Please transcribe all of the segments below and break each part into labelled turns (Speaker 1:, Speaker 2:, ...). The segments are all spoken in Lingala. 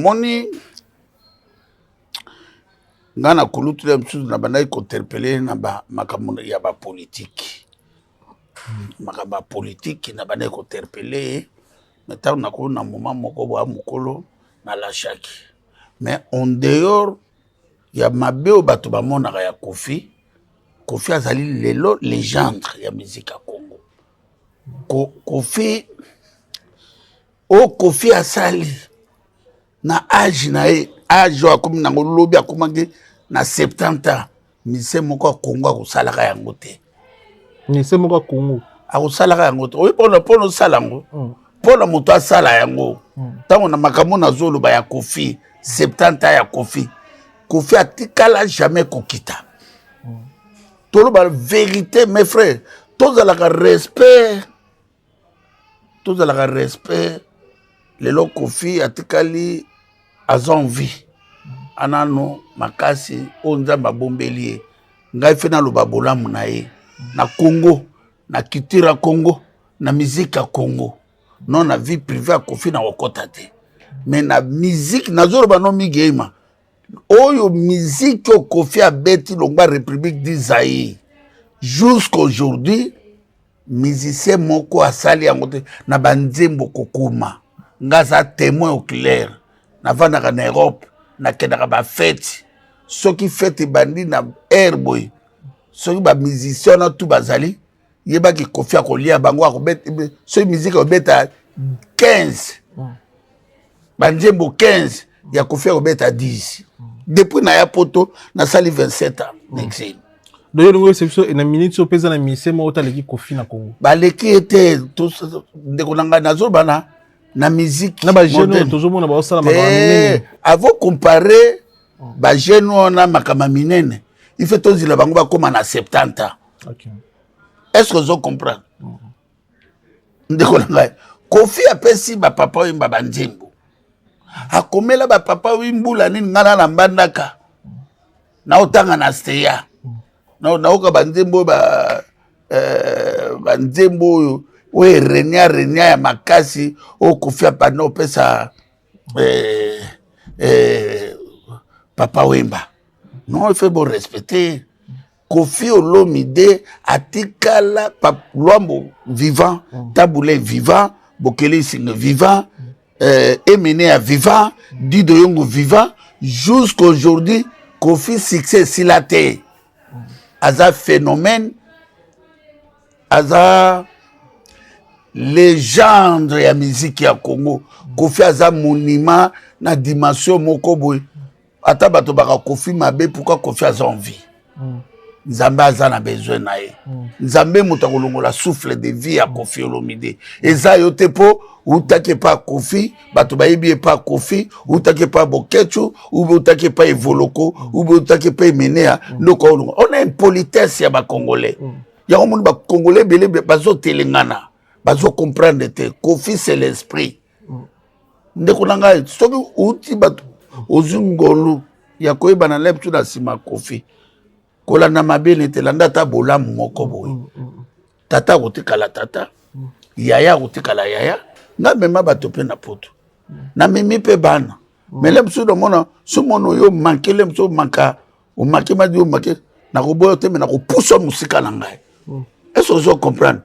Speaker 1: Omoni, ngai na kulutu ya mosusu nabandaki kointerpeller na makambo ya bapolitike, makambo ya politike nabandaki kointerpeller ye. Mais ntango nakomi na moment moko boya mokolo, nalashaki. Mais en dehors ya mabe oyo bato bamonaka ya Kofi, Kofi azali lelo légende ya musique ya Congo. Kofi, oyo Kofi asali na age na ye, age oyo akomi nango lobi, akomaki na 70 ans, musicien moko ya Congo akosalaka yango te.
Speaker 2: Musicien moko ya Congo?
Speaker 1: Akosalaka yango te. Oyi mpona osala yango, mpona moto asala yango, ntango na makambo nazoloba ya Kofi, 70 ans ya Kofi, Kofi atikala jamais kokita. Toloba vérité, mes frères, tozalaka respect, tozalaka respect. Lelo Kofi atikali, aza en vie, anano makasi oyo Nzambe abombeli ye. Ngai mpe naloba bolamu na ye na Congo, na culture ya Congo, na musique ya Congo. Non, na vie privée ya Kofi na kokɔta te, mais na musique nazoloba no migema oyo, musique oyo Kofi abeti longwa République du Zaïre jusqu'aujourd'hui, musicien moko asali yango te na banzembo kokoma. Nga aza témoin oculaire. Navandaka na Europe, nakendaka bafêtes. Soki fête ebandi na aire boye, soki bamusicien wana tu bazali, yebaki Kofi akolia bango, akobeta. Soki musique akobeta 15, banzembo 15 ya Kofi akobeta 10. Depuis naya Poto, nasali 27 ans na exil.
Speaker 2: Donc yo olingi oyebisa biso na minute oyo mpenza, na musicien moko taleki Kofi na Congo?
Speaker 1: Baleki ye te, ndeko na ngai. Nazoloba na musique.
Speaker 2: Na bajeune oyo tozomona baosala makambo minene.
Speaker 1: Avant comparer bajeune wana makambo minene, il faut tozila bango bakóma na 70 ans. Est ce que ozo comprendre, ndeko na ngai? Kofi apesi bapapa oyimba banzembo, akomela bapapa oyi mbula nini. Ngai na mbandaka naotanga na steya, naoka banzembo oyo, banzembo oyo erenia renia ya makasi oyo Kofi apanda opesa Papa Wemba. Non, il faut bo respecter Kofi Olomide. Atikala Lwambo vivant, Tabu Ley vivant, Bokele Singa vivant, Emeneya vivant, Dido Yongo vivant, jusqu'aujourd'hui Kofi succès esila te. Aza phénomène, aza légende ya musique ya Congo. Kofi aza monument na dimension moko boye. Ata bato baka Kofi mabe, pourquoi Kofi aza en vie? Nzambe aza na besoin na ye. Nzambe moto akolongola souffle de vie ya Kofi Olomide. Eza yo te mpo utaki epa Kofi, bato bayebi epa Kofi, utaki epa Bokecu, ube utaki epa Evoloko, ube utaki epa Emeneya, ndoko aolongola. On a impolitesse ya bacongolais. Yango moni bacongolais ebele bazotelengana, bazocomprendre te. Kofi, c'est l'esprit, ndeko na ngai. Soki outi bato, ozwi ngolu ya koyebana na biso na nsima Kofi, kolanda mabe nete, landa ata bolamu moko boye. Tata akotikala tata, yaya akotikala yaya. Nga mema bato mpe na Poto, namemi mpe bana. Mais le mosusu namona so mona oyo manke, le mosusu omanka, omake madi, omake, nakoboya te, me nakopusa mosika na ngai. Est ce ozo comprendre?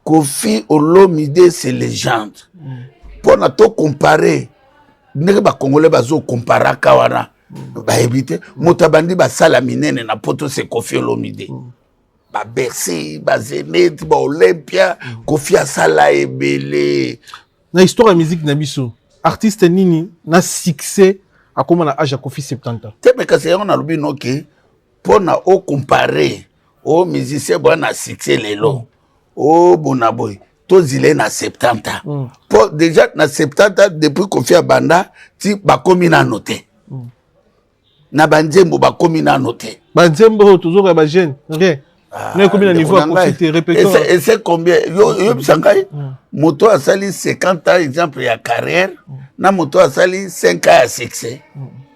Speaker 1: Kofi Olomide, c'est légende. Mpona tocomparer ndenge bacongolais bazokomparaka wana, bayebi te. Moto abandi basala minene na Poto, c'est Kofi Olomide. Babercy, bazénith, baolympia, Kofi asala ebele.
Speaker 2: Na histoire ya musique na biso, artiste nini na succès akóma na age ya Kofi, 70 ans?
Speaker 1: Te, me kasi yango nalobi noki mpona ocomparer o musicien boya na succès lelo obona boye, tozila ye na 70 ans. Mpo déjà na 70 ans, depuis Kofi abanda ti bakomi nano te na banzembo, bakomi nano te.
Speaker 2: Banzembo oyo tozokoya bajeune, rien na ekomi na niveau ya Kofi te. Répétons.
Speaker 1: Ese combien oyebisa ngai? Moto asali 50 ans, exemple, ya carrière, na moto asali 5 ans ya succès,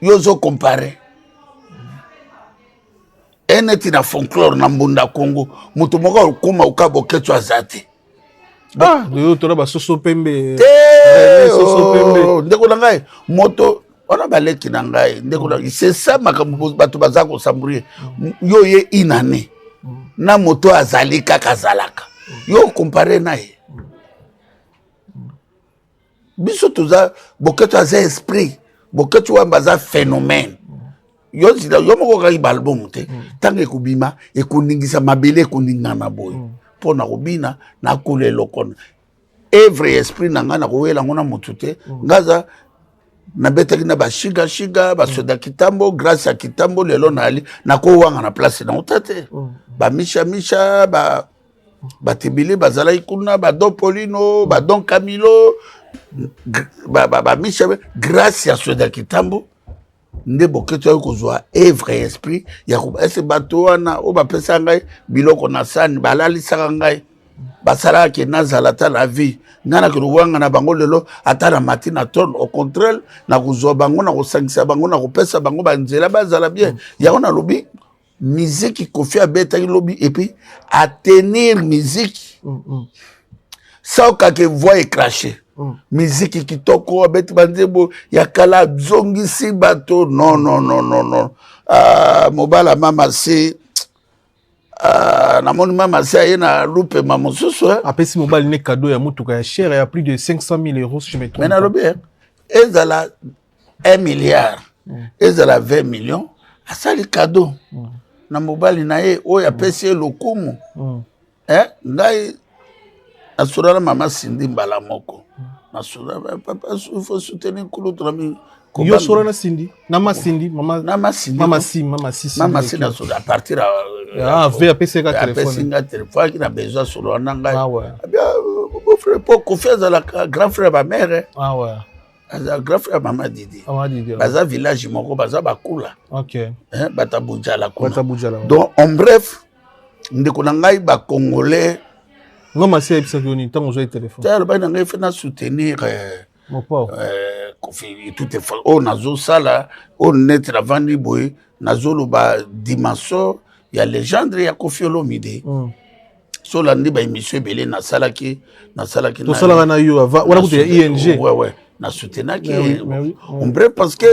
Speaker 1: yo ozocomparer e neti na folklore na mbunda Congo, moto moko akóma oka Boketso aza te.
Speaker 2: Ah, oyo tola basoso pembe.
Speaker 1: Te.
Speaker 2: Soso pembe.
Speaker 1: Oh, ndeko na ngai, moto Wana baleki na ngai, ndeko na, c'est ça makambo bato baza kosambrie. Yo ye inane na moto azali kaka azalaka, yo compare na ye. Biso toza Boketshu, aza esprit. Boketshu Wamba aza phénomène. Yo nzila yo moko okaki baalbum te. Ntango ekobima, ekoningisa mabele, ekoningana boye mpo na kobina nakola eloko na œuvre ya esprit na ngai, nakowela yango na motu te. Ngai aza nabetaki na bashigashiga, basoda kitambo, grâce ya kitambo lelo nayali nakowanga na place na ota te. Bamishamisha ba bato ebele bazalaki kuna, badon Polino, badon Camilo, bamisha, grâce ya soda kitambo nde Boketshu ayi kozwa œuvre ya esprit ya ese. Bato wana oyo bapesaka ngai biloko na sani, balalisaka ngai, basalaka ke nazala ata na vie ngai nakende kowanga na bango lelo ata na mati na trône. Au contraire, nakozwa bango, nakosangisa bango, nakopesa bango banzela bazala bien. Yango nalobi miziki Kofi abetaki lobi et puis atenir miziki sans kaka voix ecrache. Miziki kitoko, abeti banzembo ya kala, azongisi bato. Non, non, non, non, non. Ah, mobala mama se, ah, namoni mama se aye na lupema mosusu, eh.
Speaker 2: Apesi mobali ne cadeau ya motuka ya cher ya plus de 500 000 euros, si je me trompe.
Speaker 1: Mais nalobi ezala 1 milliard, ezala 20 millions, asali cadeau na mobali na ye oyo apesi ye lokumu. Eh, ngai nasola na mama Sindi mbala moko, nasola: "Papa, il faut soutenir kulutu na mi."
Speaker 2: Yo sola na Sindi, na ma Sindi, mama
Speaker 1: na ma Sindi.
Speaker 2: Mama si, mama si.
Speaker 1: Mama si, nasola à partir
Speaker 2: ya ah, ve apesi ka
Speaker 1: téléphone. Apesi nga téléphone, aki na besoin solola na ngai. Ah ouais. Beau frère, po Kofi azalaka grand frère ya bamare.
Speaker 2: Ah ouais.
Speaker 1: Aza grand frère ya mama Didi.
Speaker 2: Mama Didi.
Speaker 1: Baza village moko, baza bakula. Bato ya Bujala kuna.
Speaker 2: Bato ya Bujala.
Speaker 1: Donc en bref, ndeko na ngai, bacongolais.
Speaker 2: Nga masi ayebisaki yo nini ntango ozwaki téléphone?
Speaker 1: Te, alobaki na ngai fe na soutenir Kofi. Tout est oyo nazosala, oyo neti navandi boye, nazoloba dimension ya légende ya Kofi Olomide. So olandi baémission ebele nasalaki.
Speaker 2: Tosalaka na yo wana kutu ya ING.
Speaker 1: Ouais, nasoutenaki en bref, parce que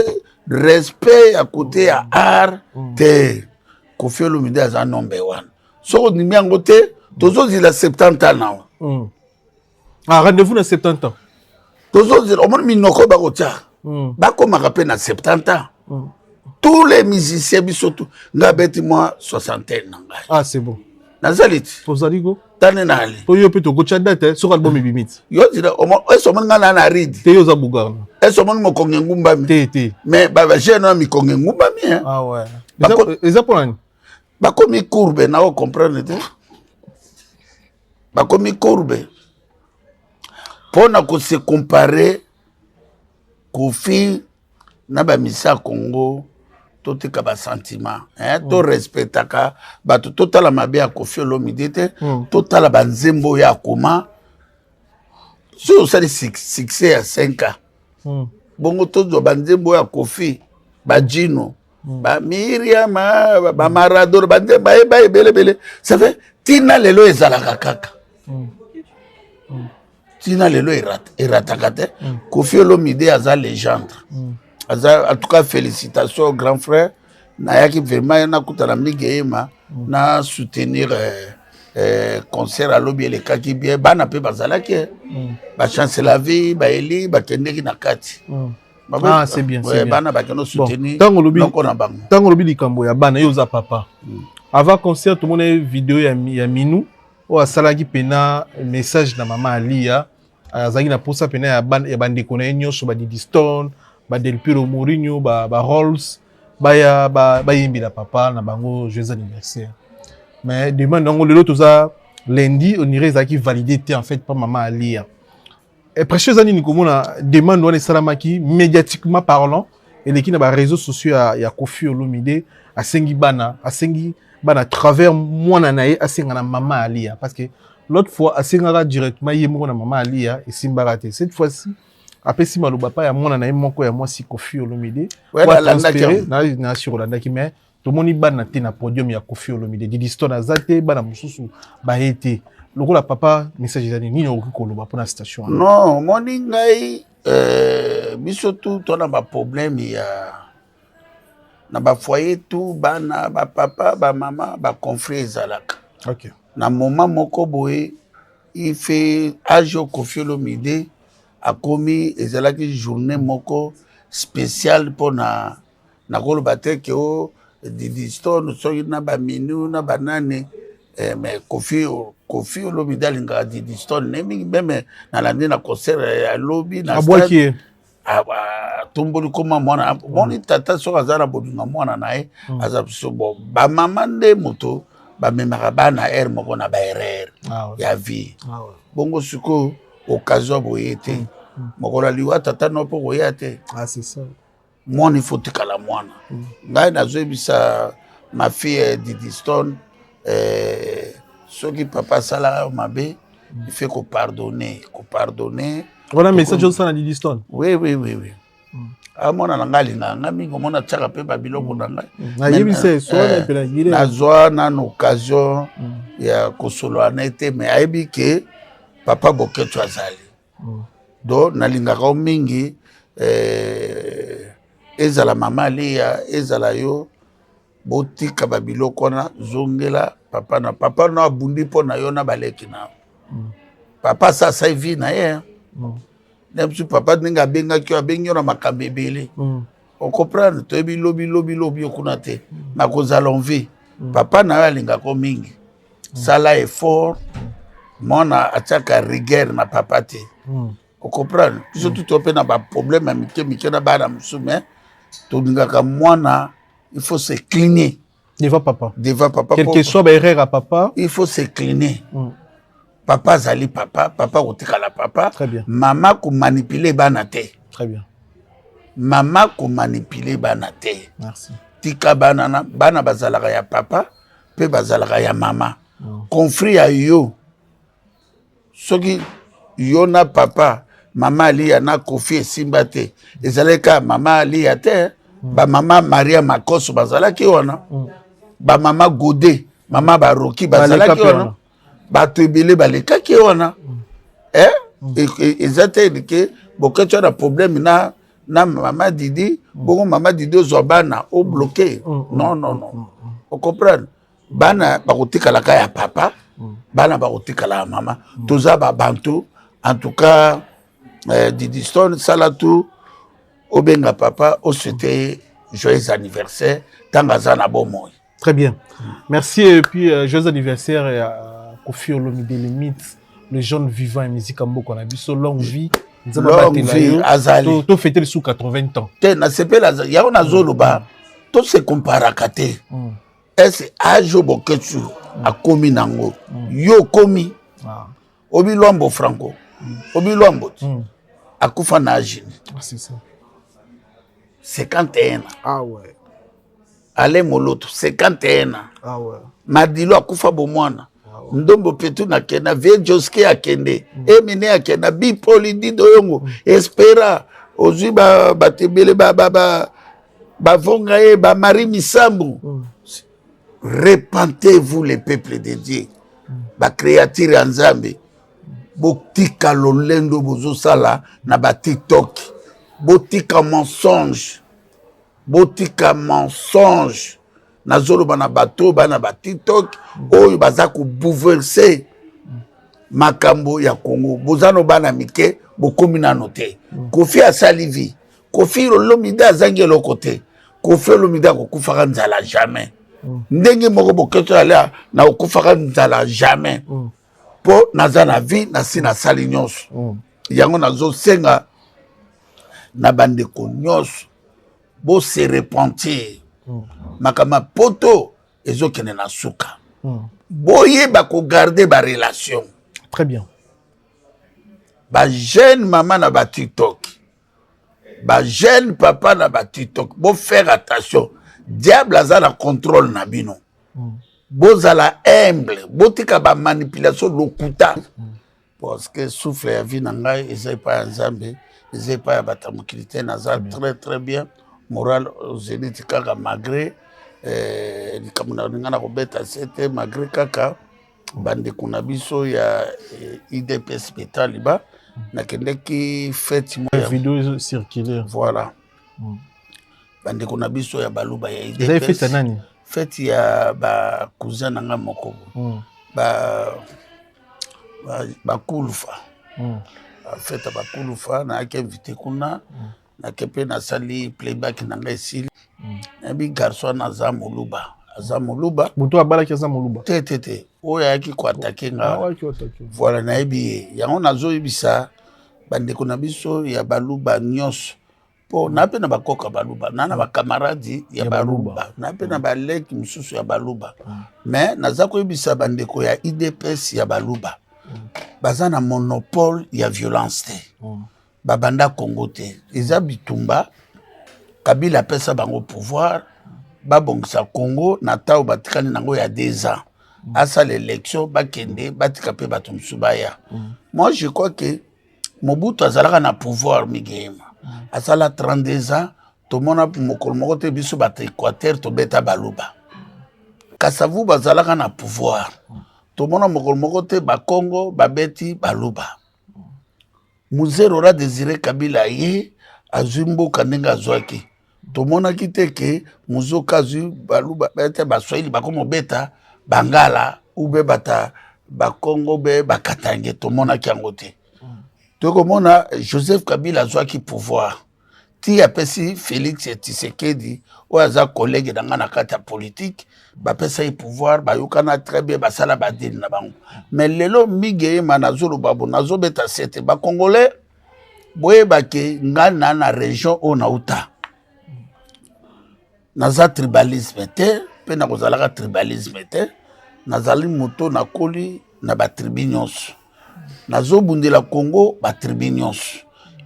Speaker 1: respect ya côté ya art te. Kofi Olomide aza nombe wana. Soki ondimi yango te, tozozila 70 ans nawa.
Speaker 2: Ah, rendez-vous na 70 ans.
Speaker 1: Tozozela, omoni minoko bakotia, bakomaka mpe na 70 ans. Tous les musiciens, biso tu, ngai abeti mwa soixantaine na ngai.
Speaker 2: Ah, c'est bon.
Speaker 1: Nazali ti.
Speaker 2: Tozali ko.
Speaker 1: Tane na ali.
Speaker 2: Po yo mpe tokotya date soki album ebimi ti.
Speaker 1: Yo tira, ese omoni ngai na ride?
Speaker 2: Te, yo oza bugarna.
Speaker 1: Ese omoni mokongo engumbami?
Speaker 2: Te, te.
Speaker 1: Mais bajeune wana, mikongo engumbami.
Speaker 2: Ah ouais, eza mpona nini?
Speaker 1: Bakomi courbe na ocomprendre te, bakomi courbe mpona kose comparer Kofi na bamisa ya Congo. Totika basentiment, eh? Torespectaka bato, totala mabe ya Kofi Olomide te. Totala banzembo oyo akoma. Soki osali succès ya 5 ans, bongo tozwa banzembo oyo ya Kofi, bajino, bamiriama, bamarador, banzembo bayeba ebelebele. Ça fait ntina lelo ezalaka kaka ntina lelo, erataka te. Kofi Olomide aza légende, aza. En tout cas, félicitations, grand frère. Nayaki vraiment nakutana mingi eyema na soutenir concert alobi elekaki bien. Bana mpe bazalaki, bachance la vie, baeli bakendeki na kati.
Speaker 2: Ah, c'est bien, c'est bien.
Speaker 1: Bana bakende soutenir
Speaker 2: noko
Speaker 1: na bango.
Speaker 2: Ntango olobi likambo ya bana, yo oza papa. Avant concert, tomoni video ya Minu oyo asalaki mpena message na mama Alia. Azalaki na posa mpena ya bandeko na ye nyonso, badidi Stone, badelpiro Mourinho, barolls, baya bayembela papa na bango joyeux anniversaire. Mais demande yango lelo, toza lundi, on dirait ezalaki validé te en fait pa mama Alia. Impression eza nini komona demande wana esalamaki médiatiquement parlant, eleki na baréseaux sociaux ya Kofi Olomide, asengi bana à travers mwana na ye, asenga na mama Alia? Parce que l'autre fois asengaka directement ye moko na mama Alia, esimbaka te. Cette fois-ci apesi maloba pa ya mwana na ye moko ya mwasi Kofi Olomide na sur olandaki. Mais tomoni bana te na podium ya Kofi Olomide. Didi Stone aza te, bana mosusu baye te. Lokola papa, message eza nini okoki koloba mpona station?
Speaker 1: Non, omoni ngai, Biso tu to na baproblème ya na bafoyer, tu bana, bapapa, bamama, baconflit ezalaka. Na moment moko boye, ife age oyo Koffi Olomide akomi, ezalaki journée moko spéciale mpona nakoloba te ke o Didi Stone soki na baminu na banani, mais Koffi Olomide alingaka Didi Stone ne mingi. Même nalandi na concert ya lobi na
Speaker 2: Abwaki ye.
Speaker 1: Atomboli koma mwana. Moni tata soki aza na bolingo mwana na ye, aza biso. Bon, bamama nde moto bamemaka bana aire moko na baerreur ya vie. Bongo sikoyo occasion boye te, mokolo aliwa tata no mpo koya te. Mwana ifo tikala mwana. Ngai nazoyebisa ma fille Didi Stone, soki papa asalaka yo mabe, il faut kopardonner, kopardonner.
Speaker 2: Wana message osala Didi Stone?
Speaker 1: Oui. Amona na ngai, alingaka ngai mingi. Omona tiaka mpe babiloko na ngai.
Speaker 2: Nayebisa.
Speaker 1: Nazwa nano occasion ya kosolola na ye te, mais ayebi ke papa Boketshu azali. Donc nalingaka yo mingi, ezala mama Alia, ezala yo, botika babiloko wana. Zongela papa na papa no abundi mpo na yo na baleki na yo. Papa asa asali vie na ye na biso. Papa ndenge abengaki yo, abengi yo na makambo ebele. Ocomprendre, toyebi lobi lobi lobi yo kuna te nakozala en vie. Papa na yo alingako mingi, sala effort. Mwana atiaka rigueur na papa te. Ocomprendre, biso tu to mpe na baproblème ya mike mike na bana mosusu, mais tolingaka mwana, il faut se cliner
Speaker 2: devant papa.
Speaker 1: Devant papa.
Speaker 2: Quel que soit baerreur ya papa.
Speaker 1: Il faut se cliner. Papa azali papa, papa kotikala papa.
Speaker 2: Très bien.
Speaker 1: Mama komanipuler bana te.
Speaker 2: Très bien.
Speaker 1: Mama komanipuler bana te.
Speaker 2: Merci.
Speaker 1: Tika bana na bana, bazalaka ya papa mpe bazalaka ya mama. Conflit ya yo, soki yo na papa, mama Alia na Koffi esimba te, ezalaki kaka mama Alia te. Bamama Maria Makoso bazalaki wana, bamama Gode, mama Baroki bazalaki wana, bato ebele balekaki wana. Eza te ke Boketshu na problème na mama Didi, bongo mama Didi ozwa bana obloquer. Non, non, non, ocomprendre, bana bakotikalaka ya papa, bana bakotikala ya mama. Toza babantu. En tout cas, Didi Stone, sala tout obenga papa, osouhaite joyeux anniversaire ntango aza na bomoi.
Speaker 2: Très bien, merci. Et puis joyeux anniversaire à Koffi Olomide, le mythe, le jeune vivant ya musique ya mboka na biso. Longue vie.
Speaker 1: Longue vie, azali.
Speaker 2: Tofete lisusu 80 ans.
Speaker 1: Te, nasepela yango. Nazoloba, tose komparaka te. Ese age oyo Boketshu akomi nango, yo okomi obi Lwambo Franco, obi Lwambo ti akufa na age
Speaker 2: ah, c'est ça.
Speaker 1: 51 ans.
Speaker 2: Ah ouais.
Speaker 1: Ale Moloto, 51 ans.
Speaker 2: Ah ouais.
Speaker 1: Madilo akufa bomwana. Ndombo Petu nakenda, vie Joske akende, Emine akenda, Bipoli Dido Yongo, Espera ozwi bato ebele, bavonga ye, bamari Misambu. Repentez-vous, les peuples de Dieu, bacréature ya Nzambe. Botika lolendo bozosala na baTikTok, botika mensonge, botika mensonge. Nazoloba na bato oyo bana baTikTok oyo baza kobouleverser makambo ya Congo. Boza no bana mike, bokomi nano te. Koffi asali vie. Koffi Olomide azangi eloko te. Koffi Olomide akokufaka nzala jamais. Ndenge moko Boketshu alia na okufaka nzala jamais, mpo naza na vie, nasi nasali nyonso. Yango nazosenga na bandeko nyonso, bose repentir. Makambo ya poto ezokende na suka. Boyeba kogarder barelation.
Speaker 2: Très bien.
Speaker 1: Bajeune mama na baTikTok, bajeune papa na baTikTok, bofaire attention, diable aza na contrôle na bino. Bozala humble, botika bamanipulation, lokuta, parce que souffle ya vie na ngai eza epai ya Nzambe, eza epai ya bato ya mokili te. Naza très très bien, moral zénith kaka, malgré likambo na ngai na kobeta se te, malgré kaka bandeko na biso ya UDPS Betaliba. Nakendeki fête.
Speaker 2: Vidéo circulaire.
Speaker 1: Voilà. Bandeko na biso ya Baluba ya
Speaker 2: Ezali fête ya nani?
Speaker 1: Fête ya bacousin na nga moko, bakulufa. Fête ya bakulufa, nayaki invité kuna. Nake mpe nasali playback na ngai, esili. Nayebi garçon wana aza Moluba, aza Moluba.
Speaker 2: Moto abalaki aza Moluba?
Speaker 1: Te, te, te, oyo ayaki koattaquer nga. Voilà, nayebi ye. Yango nazoyebisa bandeko na biso ya Baluba nyonso, mpo na mpe na bakoka Baluba, na bacamarade ya Baluba, na mpe na baleki mosusu ya Baluba. Mais naza koyebisa bandeko ya UDPS ya Baluba, baza na monopole ya violence te. Babanda Congo te, eza bitumba. Kabila apesa bango pouvoir, babongisa Congo na ntango batikali nango ya 2 ans. Asala élection, bakende, batika mpe bato mosusu baya. Moi, je crois que Mobutu azalaka na pouvoir migema, asala 32 ans. Tomona mokolo moko te biso bato Équateur tobeta Baluba. Kasavu bazalaka na pouvoir, tomona mokolo moko te Bakongo babeti Baluba. Mzee Laurent Désiré Kabila ye azwi mboka ndenge azwaki, tomonaki te ke mozoka azwi Baluba te, Baswahili bakomobeta Bangala ube bata Bakongo be Bakatange, tomonaki yango te. Tokomona Joseph Kabila azwaki pouvoir ti apesi Félix Tshisekedi, oyo aza collègue na ngai na kati ya politique. Bapesa ye pouvoir, bayokana très bien, basala badeal na bango. Mais lelo mingi eyema, nazoloba bo, nazobeta sete, Bacongolais boyebake ngai na région oyo nauta, naza tribalisme te, mpe nakozalaka tribalisme te. Nazali moto nakoli na batribu nyonso, nazobundela Congo, batribu nyonso,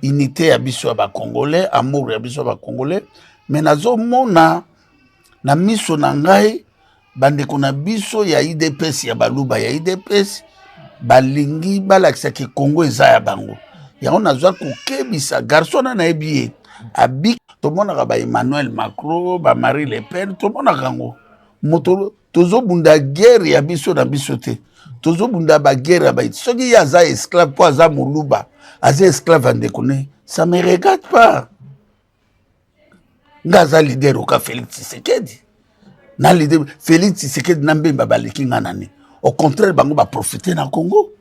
Speaker 1: unité ya biso ya Bacongolais, amour ya biso ya Bacongolais. Mais nazomona na miso na ngai bandeko na biso ya UDPS, ya Baluba ya UDPS, balingi balakisaki Congo eza ya bango. Yango nazwa kokebisa garçon na nayebi ye abi. Tomonaka ba Emmanuel Macron, ba Marie Le Pen, tomonaka yango. Moto tozobunda guerre ya biso na biso te, tozobunda baguerre ya baiti. Soki ye aza esclave mpo aza Moluba, aza esclave ya ndeko ne, ça me regarde pas. Nga aza leader oka Félix Tshisekedi na leader Félix Tshisekedi na Mbemba baleki nga nani? Au contraire, bango baprofite na Congo.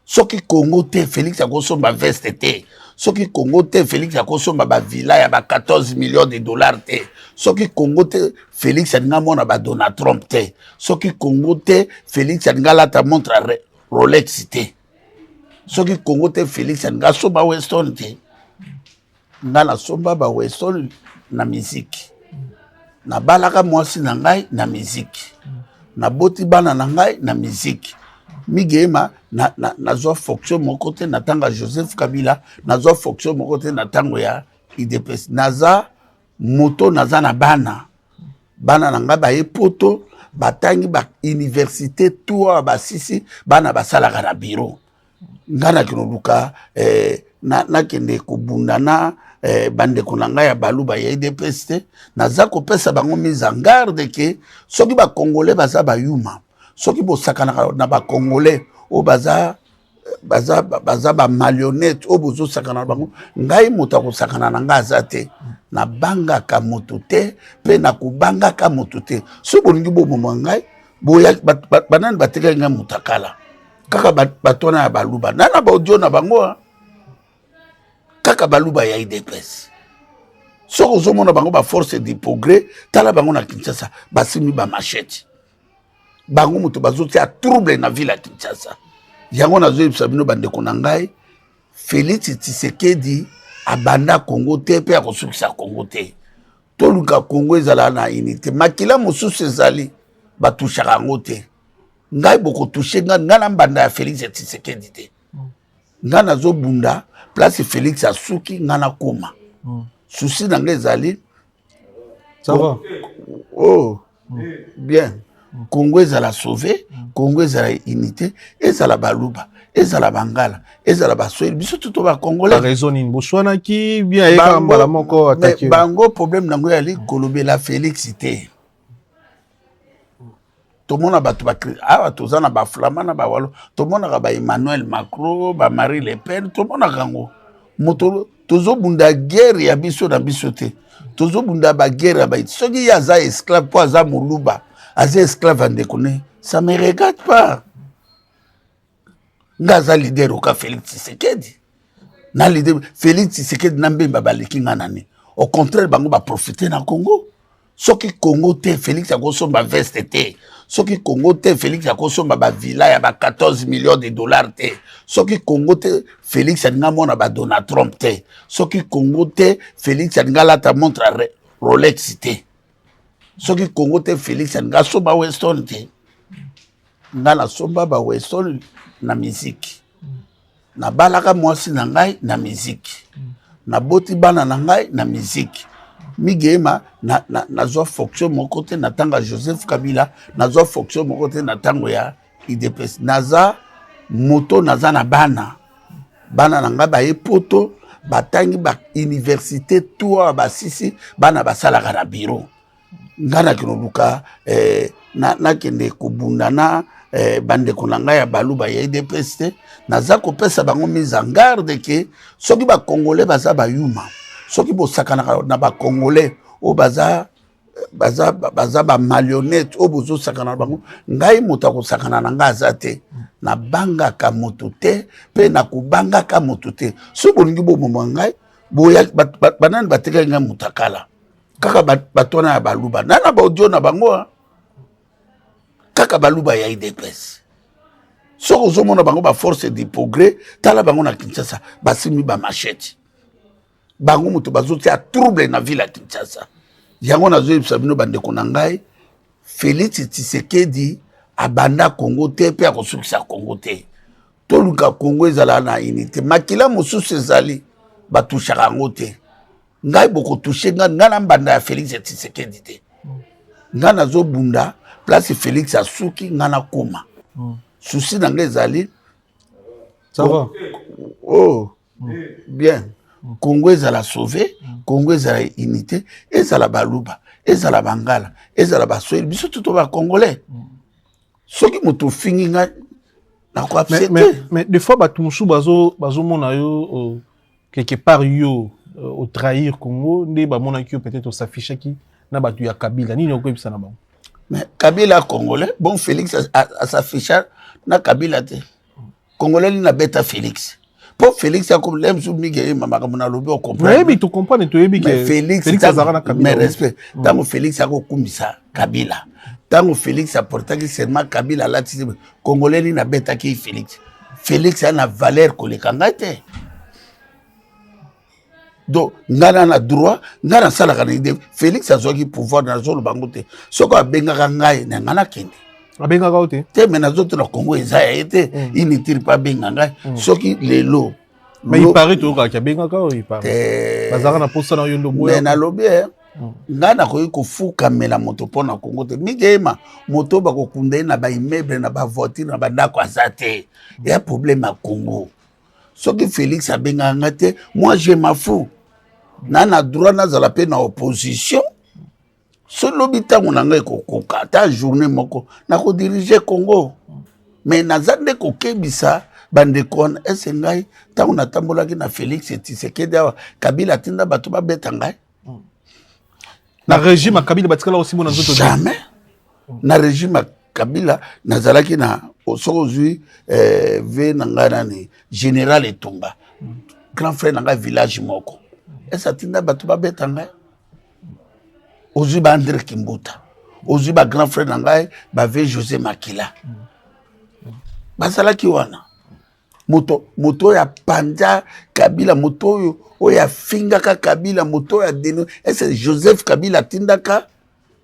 Speaker 1: Soki Congo te, Félix akosomba veste te. Soki Congo te, Félix akosomba bavilla ya ba 14 millions de dollars te. Soki Congo te, Félix alinga mona ba Donald Trump te. Soki Congo te, Félix alinga alata montre ya Rolex te. Soki Congo te, Félix alinga asomba Weston te. Nga nasomba ba Weston na miziki, nabalaka mwasi na ngai na miziki, naboti bana na ngai na miziki. Migema nazwa fonction moko te na ntango ya Joseph Kabila, nazwa fonction moko te na ntango ya UDPS. Naza moto, naza na bana, bana na ngai baye poto, batangi bauniversité, tout awa basisi. Bana basalaka na bureau. Ngai nakende oluka nakende kobunda na bandeko na ngai ya Baluba ya UDPS te. Naza kopesa bango mise en garde ke soki Bacongolais baza bayuma, soki bosakanaka na Bacongolais oyo baza bamarionnette oyo bozosakana na bango, ngai moto akosakana na ngai aza te. Nabangaka moto te, mpe nakobangaka moto te. Soki bolingi boboma ngai, banani batekaki ngai moto akala? Kaka bato wana ya Baluba na baaudio na bango, kaka Baluba ya UDPS. Soki ozomona bango baforce du progrès, tala bango na Kinshasa, basimbi bamachete. Bango moto bazotia trouble na ville ya Kinshasa. Yango nazoyebisa bino, bandeko na ngai, Félix Tshisekedi abanda Congo te, mpe akosukisa Congo te. Toluka Congo ezala na unité. Makila mosusu ezali, batushaka yango te. Ngai bokotoucher ngai, ngai na mbanda ya Félix Tshisekedi te. Ngai nazobunda place Félix asuki, ngai nakoma. Souci na ngai ezali
Speaker 2: Ça va.
Speaker 1: Oh, bien. Congo ezala sauvé, Congo ezala unité, ezala Baluba, ezala Bangala, ezala Baswahili, biso tuto Bacongolais.
Speaker 2: Raison nini boswanaki bien ayeka mbala moko attaquer?
Speaker 1: Bango problème nango yali kolobela Félix te. Tomona bato awa, toza na baflama na bawalo, tomonaka ba Emmanuel Macron, ba Marie Le Pen, tomonaka yango. Moto tozobunda guerre ya biso na biso te, tozobunda baguerre ya baiti. Soki ye aza esclave mpo aza moluba, aza esclave ya ndeko ne, ça me regarde pas. Nga aza leader oka Félix Tshisekedi na leader Félix Tshisekedi na Mbemba baleki nga nani? Au contraire, bango baprofite na Congo. Soki Congo te, Félix akosomba veste te. Soki Congo te, Félix akosomba bavilla ya ba 14 millions de dollars te. Soki Congo te, Félix alinga mona ba Donald Trump te. Soki Congo te, Félix alinga alata montre ya Rolex te. Soki Congo te, Félix alinga asomba Weston te. Nga nasomba ba Weston na miziki, nabalaka mwasi na ngai na miziki, naboti bana na ngai na miziki. Migema, nazwa fonction moko te na ntango ya Joseph Kabila, nazwa fonction moko te na ntango ya UDPS. Naza moto, naza na bana. Bana na ngai baye poto, batangi bauniversité, tout awa basisi. Bana basalaka na bureau. Ngai nakende koluka nakende kobunda na bandeko na ngai ya baluba ya UDPS te. Naza kopesa bango mise en garde ke soki bacongolais baza bayuma, soki bosakanaka na bacongolais oyo baza bamarionnette oyo bozosakana na bango, ngai moto akosakana na ngai aza te. Nabangaka moto te mpe nakobangaka moto te. Soki bolingi bomoma ngai, banani batekaki ngai moto akala? Kaka bato wana ya baluba na baaudio na bango, kaka baluba ya UDPS. Soki ozomona bango baforce du progrès, tala bango na Kinshasa, basimbi bamachete. Bango moto bazotia trouble na ville ya Kinshasa. Yango nazoyebisa bino, bandeko na ngai, Félix Tshisekedi abanda Congo te mpe akosukisa Congo te. Toluka Congo ezala na unité. Makila mosusu ezali, batushaka yango te. Ngai bokotouche ngai, ngai na mbanda ya Félix Tshisekedi te. Ngai nazobunda place Félix asuki, ngai nakóma. Souci na ngai ezali
Speaker 2: Ça va.
Speaker 1: Oh bien, Congo ezala sauvé, Congo ezala unité, ezala baluba, ezala bangala, ezala baswahili, biso tuto bacongolais. Soki moto ofingi ngai, nakoaccepte.
Speaker 2: Mais des fois bato mosusu bazomona yo quelque part yo otrahir Congo nde bamonaki yo peut-être osaffichaki na bato ya Kabila. Nini okoyebisa na bango?
Speaker 1: Mais Kabila congolais, bon, Félix asafficha na Kabila te. Congolais nini abeta Félix? Mpo Félix akomela mosusu mingi, eyema makambo nalobi.
Speaker 2: Nayebi, tocomprendre, toyebi ke
Speaker 1: Félix
Speaker 2: azalaka na Kabila.
Speaker 1: Mais respect, ntango Félix akokumisa Kabila, ntango Félix aportaki serment, Kabila alati, congolais nini abetaki Félix? Félix aza na valeur koleka ngai te. Donc ngai na droit, ngai nasalaka na idée. Félix azwaki pouvoir, nazoloba yango te. Soki abengaka ngai na ngai, nakende.
Speaker 2: Abengaka yo te?
Speaker 1: Te, me nazotuna, Congo eza ya ye te, inutile mpo abenga ngai. Soki lelo
Speaker 2: Mais il paraît toyokaki abengaka oyo, il paraît bazalaka na posa na yo ndo.
Speaker 1: Mais nalobi, ngai nakoki kofukamela moto mpo na Congo te. Migema, moto bakokunda ye na baimmeuble, na bavoiture, na bandako aza te. Ya problème ya Congo, soki Félix abengaka nga te, moi je m'en fous. Na droit nazala mpe na opposition. So lobi ntango na ngai ekokoka, ata journée moko nakodirige Congo. Mais naza nde kokebisa bandeko wana. Ese ngai ntango natambolaki na Félix Tshisekedi awa, Kabila atinda bato babeta ngai?
Speaker 2: Na régime ya Kabila batikala osimbo na nzoto?
Speaker 1: Jamais. Na régime ya Kabila nazalaki na, soki ozwi ve na ngai nani, général Etumba, grand frère na ngai, village moko, ese atinda bato babeta ngai? Ozwi ba André Kimbuta, ozwi ba grand frère na ngai, bave José Makila, bazalaki wana. Moto oyo apanza Kabila, moto oyo afingaka Kabila, moto oyo adeno, ese Joseph Kabila atindaka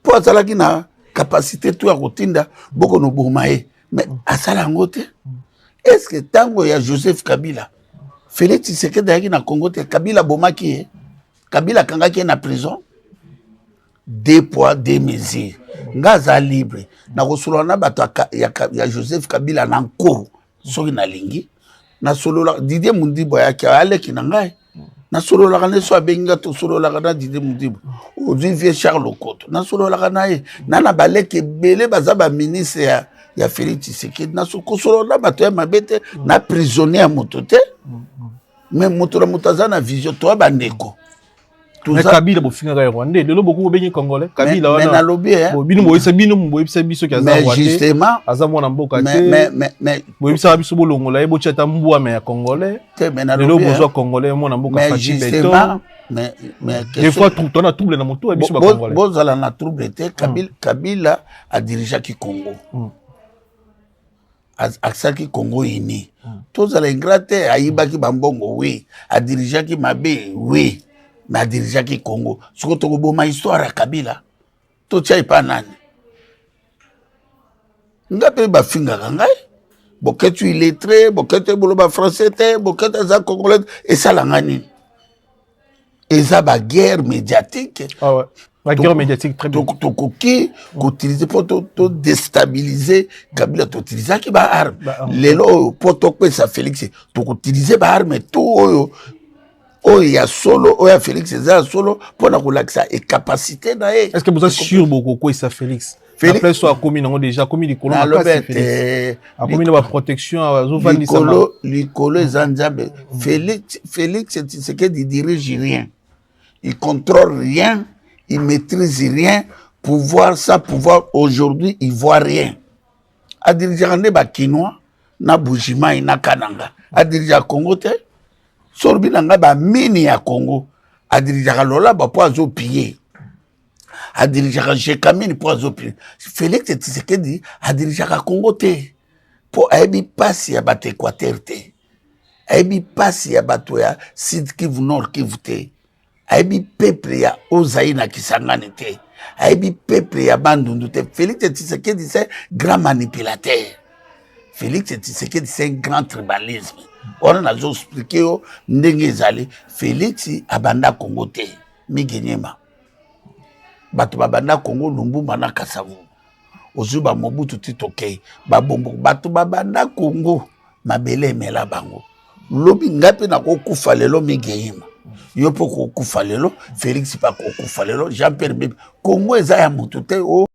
Speaker 1: mpo azalaki na capacité to ya kotinda bokono boma ye, mais asala yango te. Est ce que ntango ya Joseph Kabila, Félix Tshisekedi ayaki na Congo te? Kabila abomaki ye, Kabila akangaki ye na prison. Deux poids, deux mesures. Nga aza libre, nakosolola na bato ya Joseph Kabila na nkoro. Soki nalingi nasolola, Didier Mundibo ayaki, aleki na ngai. Nasololaka na ye, so abengi nga, tosololaka na Dide Modibo. Ozwi vieux Charles Okoto, nasololaka na ye, na baleki ebele baza baministre ya Félix Tshisekedi. Kosolola na bato ya mabe te, na prisonnier ya moto te, mais moto na moto aza na vision. Toya bandeko.
Speaker 2: Kabila bofingaka ya Rwandais, lelo bokoki kobengi Congolais Kabila
Speaker 1: wana. Nalobi
Speaker 2: bino boyebisa, bino boyebisa biso ki aza
Speaker 1: Rwandais,
Speaker 2: aza mwana mboka te. Boyebisaka biso bolongola ye, botia ata mbwame ya Congolais. Lelo bozwa Congolais, mwana mboka Fatshi Béton. Des fois tona trouble na motu ya biso Bacongolais.
Speaker 1: Bozala na trouble te. Kabila adirigeaki Congo, asalaki Congo uni. Tozala ingrat te. Ayibaki bambongo, oui. Adirigeaki mabe, oui, mais adirigeaki Congo. Soki tokoboma histoire ya Kabila, totia epa nani? Nga mpe bafingaka ngai: Boketshu illettré, Boketshu boloba français te, Boketshu aza Congolais. Esalanga nini? Eza baguerre médiatique.
Speaker 2: Ah ouais. La guerre médiatique, très bien.
Speaker 1: Tokoki koutiliser mpo todéstabiliser Kabila, toutilisaki baarme. Lelo oyo, mpo topesa Félix, tokoutiliser baarme tout oyo ya solo, oyo ya Félix eza ya solo, mpona kolakisa incapacité na ye.
Speaker 2: Est ce que boza sûr bokokwesa Félix? Na place oyo akomi nango déjà, akomi likolo makasi, Félix akomi na baprotection, azovandisa.
Speaker 1: Likolo eza Nzambe. Félix Tshisekedi dirige rien, il contrôle rien, il maîtrise rien. Pouvoir sans pouvoir, aujourd'hui il voit rien. Adirigeaka nde Bakinois na Mbujimayi na Kananga, adirigeaka Congo te. Solobi na ngai, bamini ya Congo adirigeaka Lolaba mpo azopiller, adirigeaka Gécamines mpo azopiller. Félix Tshisekedi adirigeaka Congo te, mpo ayebi mpasi ya bato Équateur te, ayebi mpasi ya bato ya Sud Kivu, Nord Kivu te, ayebi peuple ya Ozai na Kisangani te, ayebi peuple ya Bandundu te. Félix Tshisekedi, c'est grand manipulateur. Félix Tshisekedi, c'est un grand tribalisme. Wana nazoexpliquer yo ndenge ezali. Félix abanda Congo te. Migenyema, bato babanda Congo, Lumumba na Kasavubu, ozwi bamobutu ti tokei babombo, bato babanda Congo, mabele emela bango. Lobi ngai mpe nakokufa lelo, Migeyima, yo mpe okokufa lelo, Félix mpe akokufa lelo, Jean Pierre Bemba. Congo eza ya motu te o.